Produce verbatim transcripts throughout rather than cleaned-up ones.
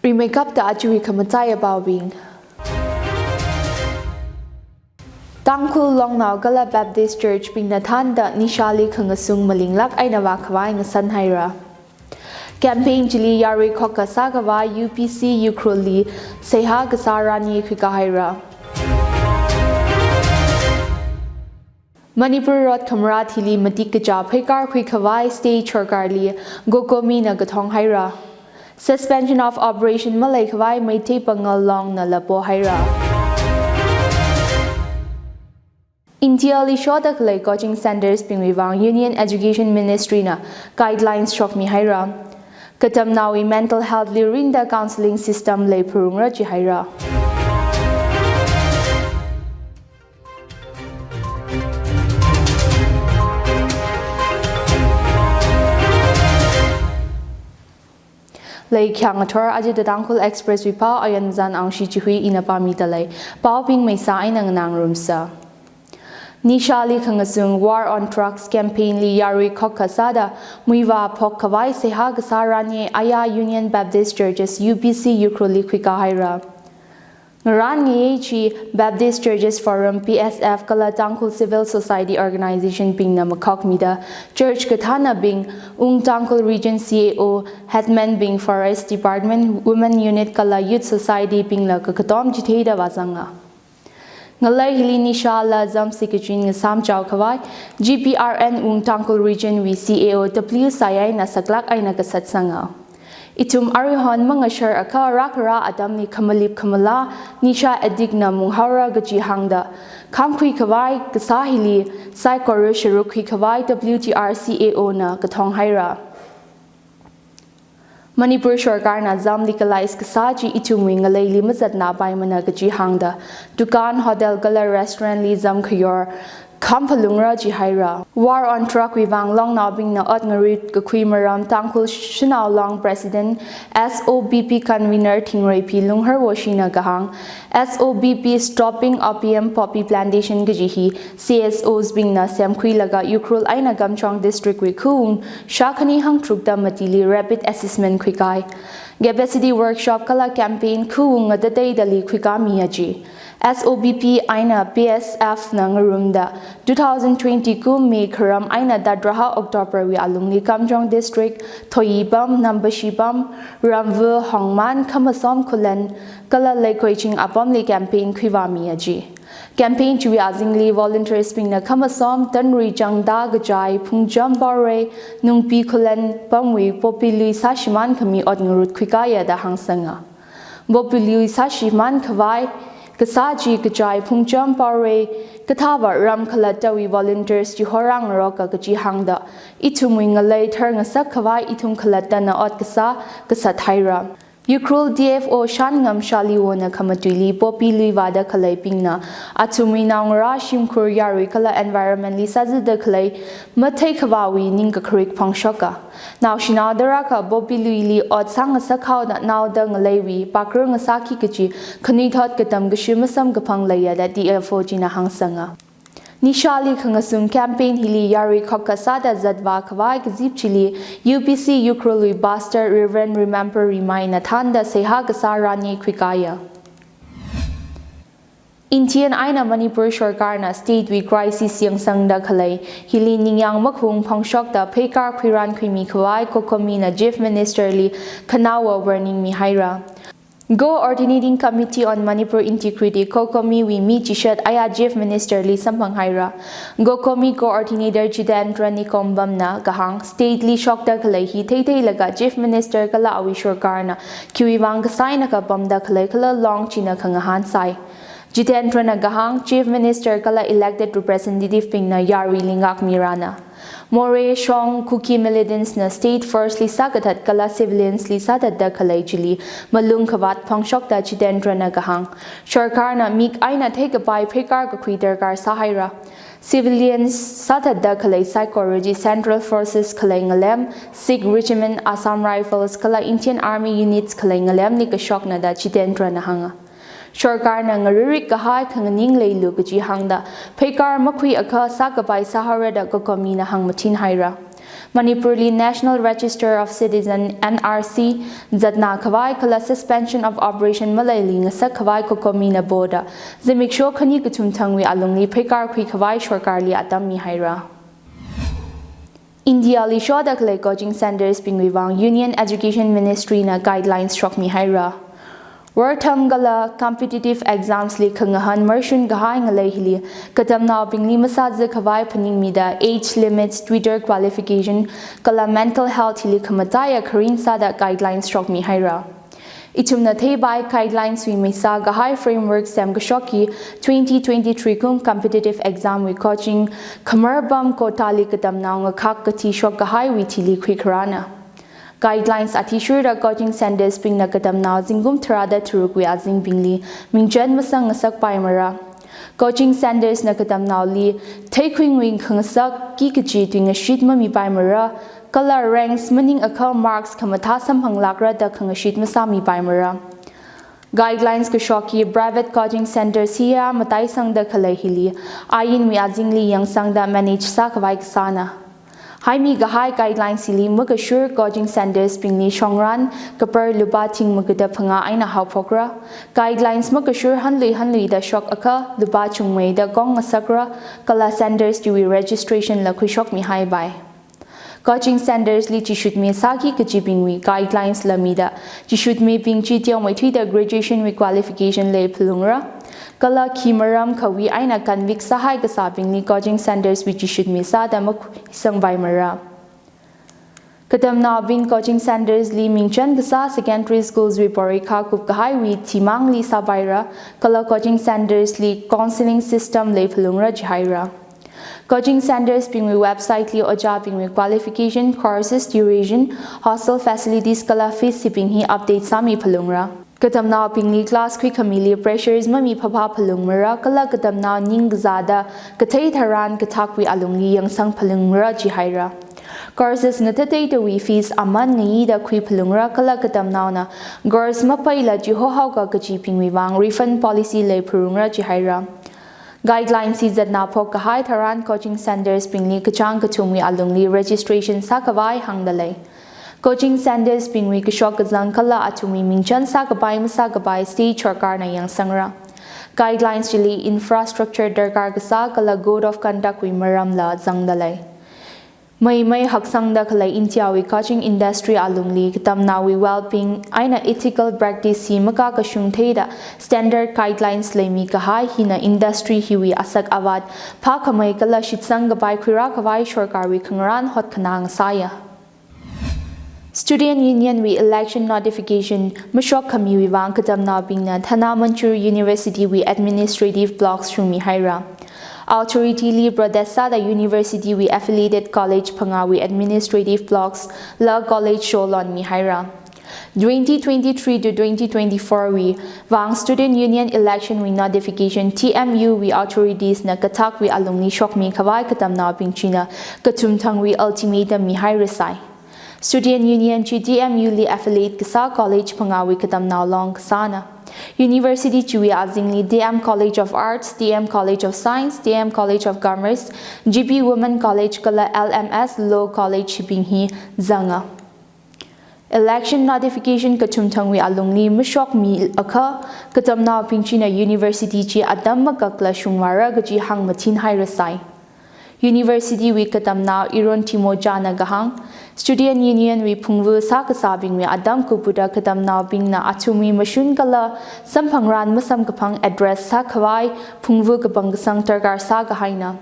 Rimeikapta aja khamataiya paobing. Tangkhul Longnao kala Baptist Church bingna thānda nishāli khangasung malinglāk eina vākhavai ngasanhaira. Campaign chili yarui khokkha sākhavai U P C Ukhrulli seihā kasā rani khuikāhaira. Manipur road khamrat hili matik kachā pheikar khuikhavai state sarkarli COCOMI na kathong haira. Suspension of Operation maleikhavai Meitei Pangal Long na lapo haira. India li shoda khalei coaching centres bingwui vang Union Education Ministry na guidelines shokmihaira. Katamnaowui mental health li ringda counselling system leiphalungra jihaira. Leikhyang athor aja The Tangkhul Express wui pao ayan zan angshi chihui ina pāmida lei. Paobing meisa eina nganāngarumsa. Nishāli khangasung War on Drugs campaign li yarui khokkha sāda muivā phokkhavai seihā kasā rani aya Union Baptist Churches U P C Ukhrulli khuikāhaira. Ngarān ngayei chi Baptist Churches Forum, B C F, kala Tangkhul Civil Society Organization bingna makhokmida church kathānabing, Ung Tangkhul Region C A O, headman bing, Forest Department, Women Unit kala Youth Society bingla kakatom chitheida vāzanga. Ngalei hili nishāla zamsi kachin ngasāmchao khavai G P R N Ung Tangkhul Region wui C A O W Sayai na saklāk eina kasatsanga. Ithum aruihon mangashar akha rākhara atamli khamalip khamala nishā addict na munghaora kaji hāngda khāmkhui khavai kasā hili saikora sharuk khuikhavai W T R C A O na kathong haira. Manipur sarkarna zam legalize kasā chi ithumwui ngaleili mazatnapaimana kaji hāngda dukan, hotel kala restaurant li zam khayor khāmphalungra jihaira. War on Drug wui vang longnaobingna ot ngarut kakhui maram Tangkhul Shanao Long President, S O B P Convener Thingreiphi Lunghar Woshi na kahāng, S O B P Stopping Opium Poppy Plantation kaji hi C S Os bingna semkhuilaga Ukhrul eina Kamjong District wui khaung shākhani hangtharukda matili rapid assessment khuikāi. Capacity workshop kala campaign khaung ngatateidali khuikāmiya ji. S O B P eina B S F na ngarumda two thousand twenty kum May kharam eina tatraha October wui alungli Kamjong District, Thoyibam, Nambashi Bam, Ramvu, Hongman, Khamasom Khullen kala Leikoiching apamli campaign khuivāmiya ji. Campaign chiwui azingli volunteers bingna Khamasom, Tanrui Changda, Kachai, Phungcham Paorei, Nungpi Khullen pamwui poppy lui sāshimān khami ot ngarut khuikāya da hāngsanga. Poppy lui sāshimān khavai kasā chi Kachai, Phungcham Paorei, kathāva ram khalattawui volunteers chihorāngaroka kaji hāngda ithumwui ngalei tharngasak khavai ithum khalattana ot kasā kasat haira. Ukhrul D F O Shanngam Shaliwo na khamatuili poppy lui vāda khaleibingna athumwui naongarā, shimkhur, yarui kala environment li sāzatda khalei matheikhavāwui ningkakharik phongshoka. Naoshinao darākha poppy luili ot sāngasak haoda naoda ngaleiwui pakra ngasāki kaji khanuithot katam kashi masamkaphang leiya da D F O china hāngsanga. Nishāli khangasung campaign hili yarui khokkha sāda zatvā khavai kazip chili U P C Ukhrulwui Pastor Reverend Remember Rimai na thānda seihā kasā rani khuikāya. Indian eina Manipur sarkarna state wui crisis yangsangda khalei hili ningyāng makhung phongshokda pheikar khuirānkhuimi khavai COCOMI na Chief Minister li khanaowa warning mihaira. Coordinating Committee on Manipur Integrity, COCOMI wui mi chishat aya Chief Minister li samphang haira. COCOMI Coordinator Jitendra Nikombam na kahāng, state li shokda khalei hi theitheilaga Chief Minister kala awui sarkarna khiwui vang kasāna kapamda khalei khala long china khangahān sai. Jitendra na kahāng, Chief Minister kala elected representative bingna yaruili ngākmirana. Moreh, Shong, Kuki militants na state force li sākathat kala civilians li sāthatda khalei chili malung khavāt phongshokda Jitendra na kahāng, sarkarna mik eina theikapai pheikar kakhui darkar sāhaira. Civilians sāthatda khalei saikora chi central forces khalei ngalem, Sikh Regiment, Assam Rifles kala Indian Army units khalei ngalemli kashokna da Jitendra na hānga. Sarkarna ngaririk kahai khanganing leilu kaji hāngda pheikar makhui akha sākapai sāhaora da COCOMI na hāngmathin haira. Manipurli National Register of Citizen, N R C, zatna khavai kala Suspension of Operation maleili ngasak khavai COCOMI na boda zimiksho khani kathum thangwui alungli pheikar khui khavai sorkarli atam mihaira. Indiali shoda khalei coaching centres bingwui vang Union Education Ministry na guidelines shokmihaira. Worthang kala competitive exams li khangahan marshun kahai ngalei hili katamnaobingli masāza khavai phaningmida age limits, tutor qualification kala mental health hili khamataiya kharing sāda guidelines shokmihaira. Ithumna theipai guidelines wui maisā kahai framework semkashokki twenty twenty-three kum competitive exam wui coaching khamar pam quota li katamnao ngakhak kathi shok kahaiwui thili khuikharana. Guidelines athishurda coaching centres bingna katamnao zingkum tharāda tharukwui azingbingli mingchan masang ngasakpaimara. Coaching centres na katamnaoli theikhuingwui khangasakki kaji tuingashit mamipaimara, kala ranks maningakha marks khamathā samphanglākra da khangashit masāmipaimara. Guidelines kashokki private coaching centres hiya mataisangda khalei hili ainwui azingli yangsangda manage sākhavai kasāna. Haimi kahai guidelines hili makashur coaching centres bingli shongran kapar lupā thing magada phangā eina haophokra. Guidelines makashur hanlui hanluida shokakha lupā chungmeida kong ngasakra, kala centres chiwui registration la khuishokmihaipai. Coaching centres li chishutmi sāki kajibingwui guidelines la mida, chishutmibing chi teomeithuida graduation wui qualification lei phalungra, kala khi maram khawui eina convict sāhai kasābingli coaching centres wui chishutmi sāda makhuisangpaimara. Katamnaobing coaching centres li mingchan kasā secondary schools wui porikha kupkahaiwui thimangli sāpaira, kala coaching centres li counselling system lei phalungra jihaira. Coaching centres bingwui website li ojābingwui qualification, courses duration, hostel facilities kala fees hibing hi update sāmi phalungra. Katamnaobingli class khuikhamili pressures mamiphapha phalungmara, kala katamnao ning kazāda kathei tharan kathakwui alungli yangsang phalungmara jihaira. Courses ngatateitawui fees aman ngayida khui phalungra, kala katamnaona course mapaila chihohaoka kajibingwui vang refund policy lei phalungra jihaira. Guidelines hi zatna phokkahai tharan coaching centres bingli kachāng kathumwui alungli registration sākhavai hāngda lei. Coaching centres bingwui kashok kazang kala athumwui mingchan sākapai masākapai state sorkarna yangsangra. Guidelines chili infrastructure darkar kasā kala code of conduct wui maramla zangda lei. Meimei haksangda khalei India wui coaching industry alungli katamnaowui well-being eina ethical practice hi makakashung theida standard guidelines leimi kahai hina industry hiwui asak avāt phākhamei kala shitsang kapai khuirākhavai sorkarwui khangarān hotkhanā ngasāya. Student Union wui election notification mashokkhamiwui vang katamnaobingna Thana Manjusri University wui administrative blocks shungmihaira. Authority li protest sāda university wui affiliated college phangāwui administrative blocks la college sholonmihaira. Twenty twenty-three to twenty twenty-four wui vang Student Union election wui notification T M U wui authorities na kathakwui alungli shokmi khavai katamnaobing china kathum thangwui ultimatum mihairasai. Student Union chi T M U li affiliate kasā college phangāwui katamnao long kasāna. University chiwui azingli D M College of Arts, D M College of Science, D M College of Commerce, G P Women College kala L M S Law College hibing hi zanga. Election notification kathum thangwui alungli mashokmiakha katamnaobing china university chi atam makakla shungvāra kaji hāngmathinhairasai. University wui katamnao Iron Timoja na kahāng, Student Union wui phungvu sākasābingwui atam kupuda katamnaobingna athumwui mashun kala samphangran masamkaphang address sākhavai phungvu kapangkasang darkar sākahaina.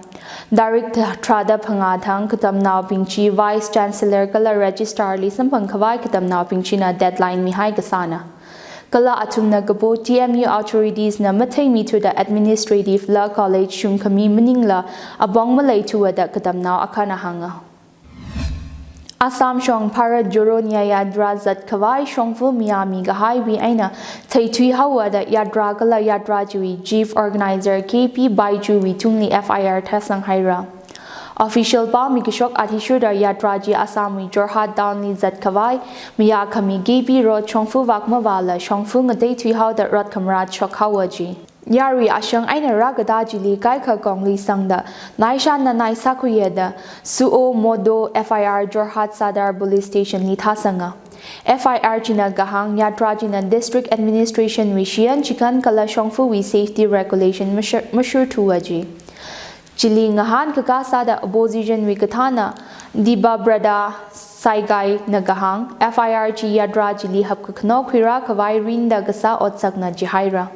Tarik tharāda phangā thang katamnaobing chi Vice Chancellor kala Registrar li samphang khavai katamnaobing china deadline mihai kasāna. Kala athumna kapo T M U authorities na matheimithuda administrative la college shungkhami maningla apong maleithuwa da katamnao akhana hānga. Assam shong Bharat Jodo Nyay Yatra zat khavai shongfa mayāmi kahaiwui eina theithui haowa da yatra kala yatra chiwui chief organizer K P Baiju wui tungli F I R thāsanghaira. Official pāmi kashok athishurda yatra chi Assam wui Jorhat town li zat khavai mayākhami K P Road shongfa vak mavāla shongfa ngateithui haoda rot khamarat shok haowa ji. Yarui ashang eina rākatā chili kaikha kongli sangda naishanna naisākhuiya da suo modo F I R Jorhat Sadar Police Station li thāsanga. F I R china kahāng yatra china District Administration wui shiyan chikān kala shongfawui safety regulation mashur-, mashurthuwa ji. Chili ngahānkakā sāda opposition wui kathāna Debabrata Saigaina kahāng F I R chi yatra chili hapkakhano khuirākhavai rinda kasā otsakna jihaira.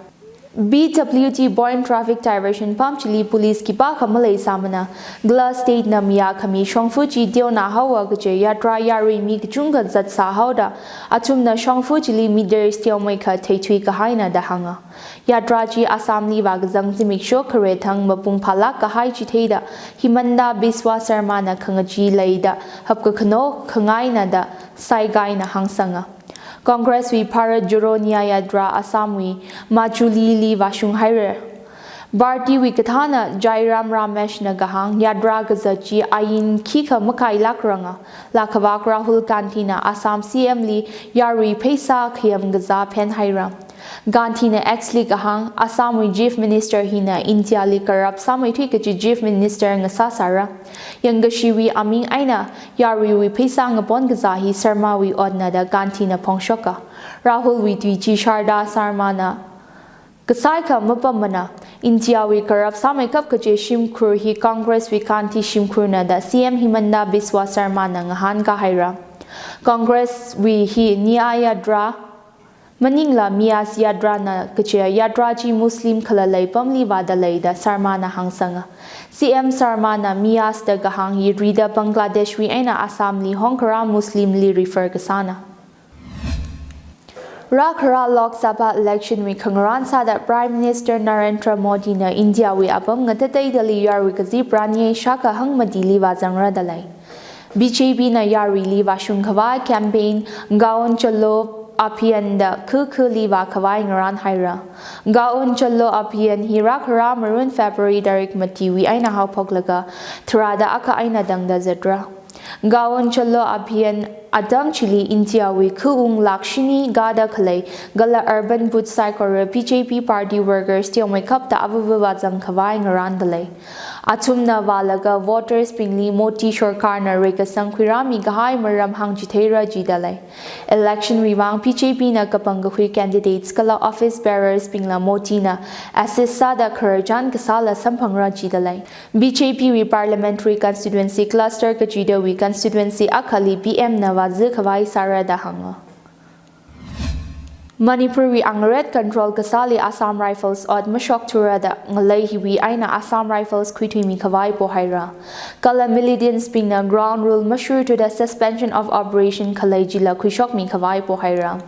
B W T point traffic diversion pam chili police khipākha maleisāmana, kala state na miya khami shongfa chi teonā haowa kaje yatra yarui mi kachungkha zatsāhaoda, athumna shongfa chili meters teomeikha theithuikahaina da hānga. Yatra chi Assam li vākazang zimiksho khare thang mapung phālāk kahai chitheida, Himanta Biswa Sarma na khangachee leida hapkakhano khangaina da Saigaina hāngsanga. Congress wui Bharat Jodo Nyay Yatra Assam wui Majuli li vāshunghaira. Party wui kathāna Jairam Ramesh na kahāng yatra kazat chi ain khikha makailākranga. Lakhavak Rahul Gandhi na Assam C M li yarui pheisā khayam kazā phenhaira. Gandhi na X li kahāng, Assam wui Chief Minister hina India li corrupt sāmeithui kaji Chief Minister ngasāsāra. Yangkashiwui aming eina yaruiwui pheisā ngapon kazā hi Sarma wui otna da Gandhi na phongshoka. Rahul wui tui chi Sharda Sarma na kasai kha mapammana. India wui corrupt sāmeikap kaje shimkhur hi Congress wui Gandhi shimkhurna da C M Himanta Biswa Sarma na ngahānkahaira. Congress wui hi Nyay Yatra maningla Miyas Yatra na kaje yatra chi Muslim khalalei pamli vāda lei da Sarma na hāngsanga. C M Sarma na Miyas da kahāng hi rida Bangladesh wui eina Assam li hongkharā Muslim li refer kasāna. Rākharā Lok Sabha election wui khangarān sāda Prime Minister Narendra Modi na India wui apam ngatateidali yarui kazip ranye shākha hangmatili vāzangra da lei. B J P na yaruili vāshungkhavai campaign Gaon Chalo Abhiyan da khukhuli vākhavai ngarānhaira. Gaon Chalo Abhiyan hi rākharā Maroon February tarik matiwui eina haophoklaga tharāda akha eina tangda zatra. Gaon Chalo Abhiyan atam chili India wui khaung lakh shini gada khalei kala urban booth saikora B J P party workers teomeikapta avava vāzangkhavai ngarānda lei. Athumna vālaga voters bingli Modi sorkarna reikasang khuirāmikahai maram hāngchitheira jida lei. Election wui vang B J P na kapangkakhui candidates kala office bearers bingla Modi na assist sāda khararchan kasāla samphangra jida lei. B J P wui parliamentary constituency cluster kachidawui constituency akhali P M na vāzikhavai sāra da hānga. Manipur wui angaret control kasāli Assam Rifles ot mashokthura da ngalei hiwui eina Assam Rifles khuithuimikhavai pohaira. Kala militants bingna ground rule mashurthuda suspension of operation khalei chila khuishokmikhavai pohaira.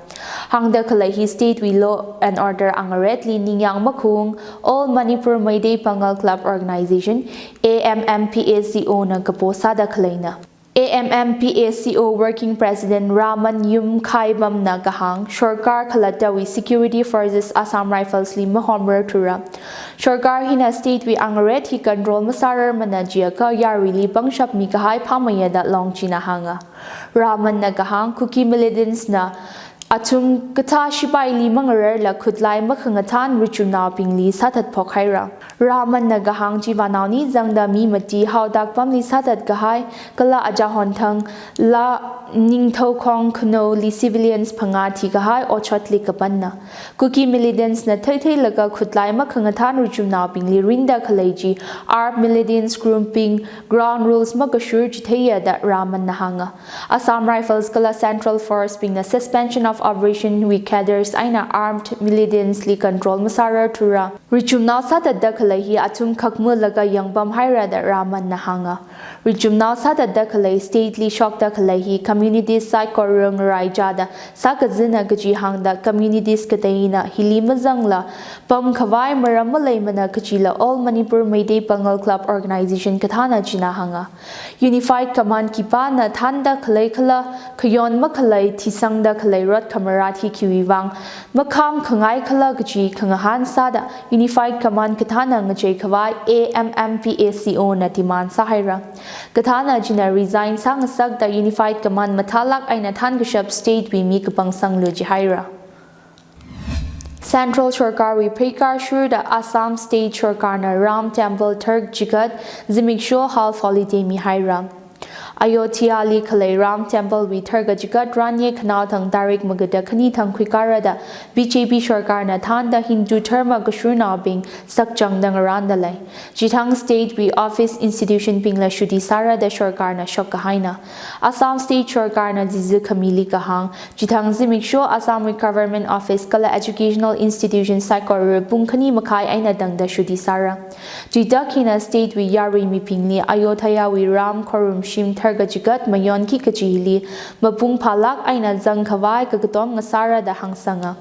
Hāngda khalei hi state wui law and order angaretli ningyāng makhaung All Manipur Meitei Pangal Club Organization, A M M P A C O na kapo sāda khaleina. A M M P A C O Working President Raman Yumkhaibam na kahāng, sorkar khalattawui security forces Assam Rifles li mahomrarthura. Sorkar hina state wui angaret hi control masārarmana jiakha yaruili pangshapmikahai phāmeiya da Longchina hānga. Raman na kahāng, Kuki militants na athum kathā shipaili mangararla khutlai makhangathān richumnaobingli sāthatphokhaira. Raman na kahāng chi vānaoni zangda mi mati haodak pamli sāthatkahai kala achahon thangla Ningthoukhong Khanoli civilians phangā thikahai otshotli kapanna. Kuki militants na theitheilaga khutlai makhangathān richumnaobingli rinda khalei chi armed militants grouping ground rules makashur chitheiya da Raman na hānga. Assam Rifles kala Central Force bingna suspension of operation wui cadres eina armed militants li control masārarthura. Richumnao sāthatda khalei hi athum khakmalaga yangpamhaira da Raman na hānga. Richumnao sāthatda khalei state li shokda khalei hi communities saikora ngaraichāda sākazina kaji hāngda communities kateina hili mazangla pamkhavai maram maleimana kajila All Manipur Meitei Pangal Club Organization kathāna china hānga. Unified Command khipāna thānda khalei kala khayon makhalei thisangda khalei rot khamarat hi khiwui vang makham khangai khala kaji khangahān sāda Unified Command kathāna ngacheikhavai A M M P A C O na demand sāhaira. Kathāna china resign sāngasakda Unified Command mathālāk eina thānkashap state wui mi kapangsanglu jihaira. Central Sorkarwui pheikar shurda Assam State Sorkarna Ram Temple tharkachigat zimiksho half holiday mihaira. Ayodhyali khalei Ram Temple wui tharkachigat ranye khanaothang tarik magada khani thang khuikāra da B J P Sorkarna thānda Hindu dharma kashurnaobing sakchangda ngarānda lei. Chithang state wui office institution bingla shuti sāra da Sorkarna shokkahaina. Assam State Sorkarna jizu khamili kahāng, chithang zimiksho Assam wui government office kala educational institution saikora pung khani makhai eina tangda shuti sāra. Chitak hina state wui yarui mibingli Ayodhya wui Ram khorumshim tharkachigat mayonki kachili mapung phalak eina zangkhavai kakatom ngasāra da hāngsanga.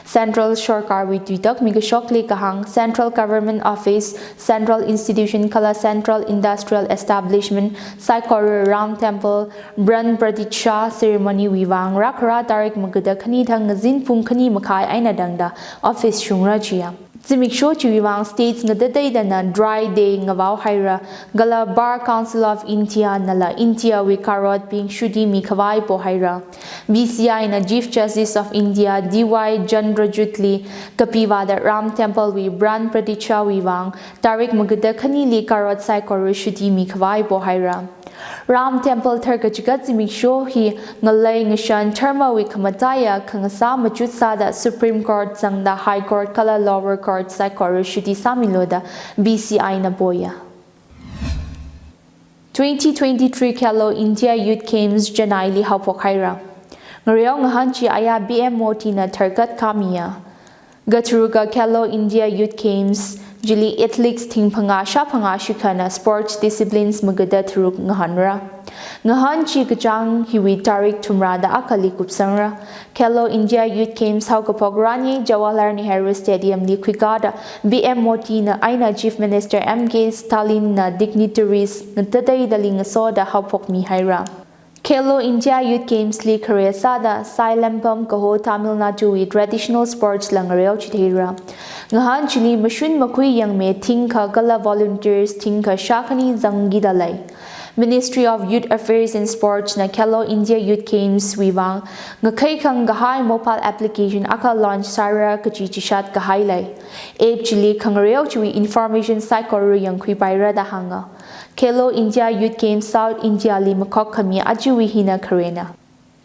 Central Sorkarwui tuitak mikashokli kahāng, Central Government Office, Central Institution kala Central Industrial Establishment saikora Ram Temple Pran Pratishtha Ceremony wui vang rākhara tarik magada khani thang ngazin pung khani makhai eina tangda office shungra jiya. Zimiksho chiwui vang states ngatateidana dry day ngavao haira, kala Bar Council of India nala India wui karotbing shuti mikhavai pohaira. B C I na Chief Justice of India D Y Chandrachudli kapiva da Ram Temple wui Pran Pratishtha wui vang tarik magada khanili karot saikora shuti mikhavai pohaira. Ram Temple tharkachigat zimiksho hi ngalei ngashan dharma wui khamataiya khangasā machut sāda Supreme Court zangda High Court kala Lower Court saikora shuti sāmilu da B C I na poya. Twenty twenty-three Khelo India Youth Games Chennai li haophok haira. Ngareo ngahān chi aya P M Modi na tharkat khamiya. Katharuka Khelo India Youth Games chili athletes thing phangā shā phangā shikhana sports disciplines magada tharuk ngahānra. Ngahān chi kachāng hiwui tarik thumrada akhali kupsangra. Khelo India Youth Games haokaphok ranye Jawaharlal Nehru Stadium li khuikāda P M Modi na eina Chief Minister M K Stalin na dignitaries ngatateidali ngasoda haophok mihaira. Khelo India Youth Games li khare sāda Sailampam kaho Tamil Nadu wui traditional sports la ngareo chitheira. Ngahān chili mashun makhui yangme thingkha kala volunteers thingkha shākhani zangkida lei. Ministry of Youth Affairs and Sports na Khelo India Youth Games wui vang ngakhai khangkahai mobile application akha launch sāra kaji chishat kahai lei. App chili khangareo chiwui information saikora yangkhuipaira da hānga. Khelo India Youth Games South India li makhok khami achiwui hina kharena.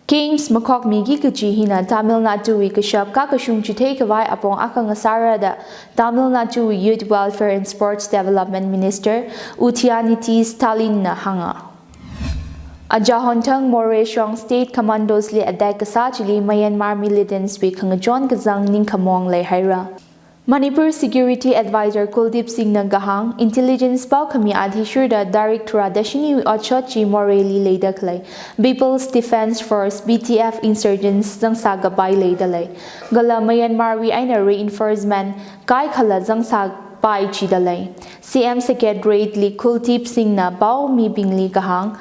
Games makhok miki kaji hina Tamil Nadu wui kashap kakashung chitheikhavai apong akha ngasāra da Tamil Nadu wui Youth Welfare and Sports Development Minister Udayanidhi Stalin na hānga. Aja honthang Moreh shong State Commandos li attack kasā chili Myanmar militants wui khangachon kazang ningkhamong leihaira. Manipur Security Advisor Kuldeep Singh na kahāng, intelligence paokhami athishurda tarik tharada shini otshot chi Moreh li leida khalei People's Defence Force, P D F, insurgents zangsā kapai leida lei. Kala Myanmar wui eina reinforcement kaikhala zangsā pai jida lei. C M Secretariat li Kuldeep Singh na pao mibingli kahāng,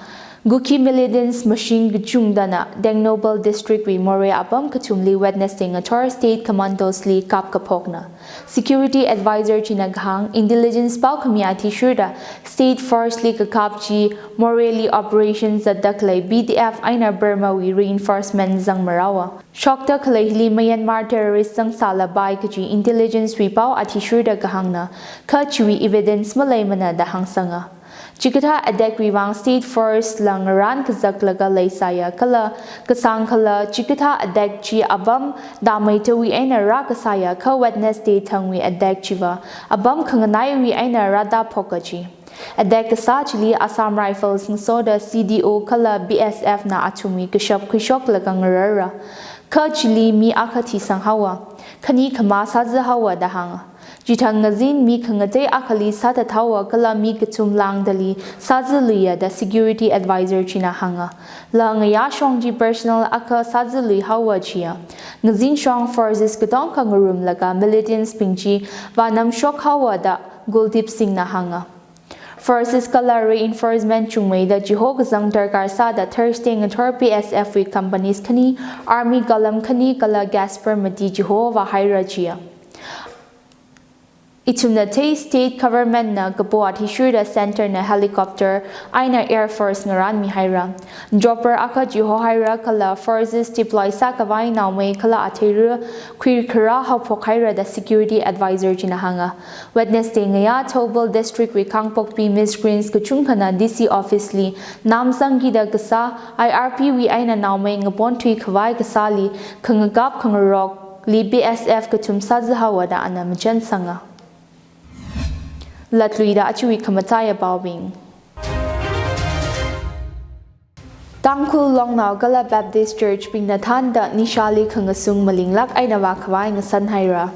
Kuki militants mashing kachungdana Tengnoupal District wui Moreh apam kathumli Wednesday ngathor State Commandos li kapkaphokna. Security Advisor china kahāng, intelligence paokhami athishurda State Force li kakap chi Moreh li operation zatda khalei P D F eina Burma wui reinforcement zangmarao. Shokda khalei hili Myanmar terrorist zangsālapai kaji intelligence wui pao athishurda kahāngna, kha chiwui evidence maleimana da hāngsanga. Chikathā attack wui vang State Force la ngarān kazaklaga leisāya kala kasāngkhala chikathā attack chi apam Damaitawui eina rākasāya kha Wednesday thangwui attack chiva apam khanganaiwui eina rāda phok kaji. Attack kasā chili Assam Rifles ngasoda C D O kala B S F na athumwui kashap khuishoklaga ngararra. Kha chili mi akha thisang haowa. Khani khamā sāza haowa da hānga. Chithang ngazin mi khangatei akhali sāthat haowa kala mi kathum lāngdali sāzaluiya da Security Advisor china hānga. La ngayā shong chi personnel akha sāzalui haowa jiya. Ngazin shong forces katongkha ngarumlaga militants bing chi vānam shok haowa da Kuldeep Singh na hānga. Forces kala reinforcement chungmeida chiho kazang darkar sāda Thursday ngathor B S F wui companies khani, Army column khani kala gas permit chiho vāhaira jiya. Ithumna thei state government na kapo athishurda centre na helicopter eina Air Force ngarānmi haira. Chopper akha chihohaira kala forces deploy sākhavai naomei kala atheiru khuikharā haophok haira da security advisor china hānga. Wednesday ngayā Thoubal District wui Kangpokpi miscreants kachungkhana D C office li namsangkida kasā I R P wui eina naomei ngaponthuikhavai kasāli khangakap khangarokli B S F kathum sāzāhaowa da ana machansanga. Latluida achiwui khamataiya paobing. Tangkhul longnao kala Baptist Church bingna thānda nishāli khangasung malinglāk eina vākhavai ngasan haira.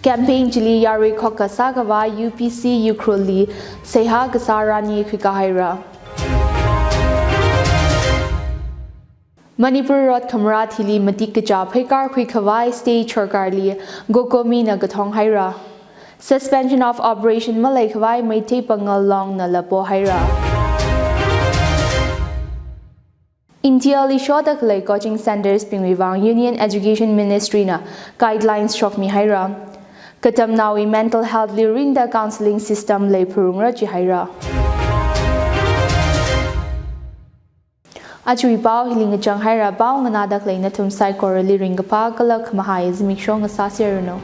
Campaign chili yarui khokha sākhavai U P C Ukhrulli seihā kasā rani khuikā haira. Manipur rot khamrat hili matik kachā pheikar khuikhavai state sarkarli COCOMI na kathong haira. Suspension of operation maleikhavai Meitei Pangal long na lapo haira. India li shoda khalei coaching centres bingwui vang Union Education Ministry na guidelines shokmi haira. Katamnaowui mental health li ringda counselling system leiphalungra jihaira. Achiwui pao hili ngachang haira, pao nganāda khalei nathum saikorali ringkaphā kala khamahai zimiksho ngasāserranu.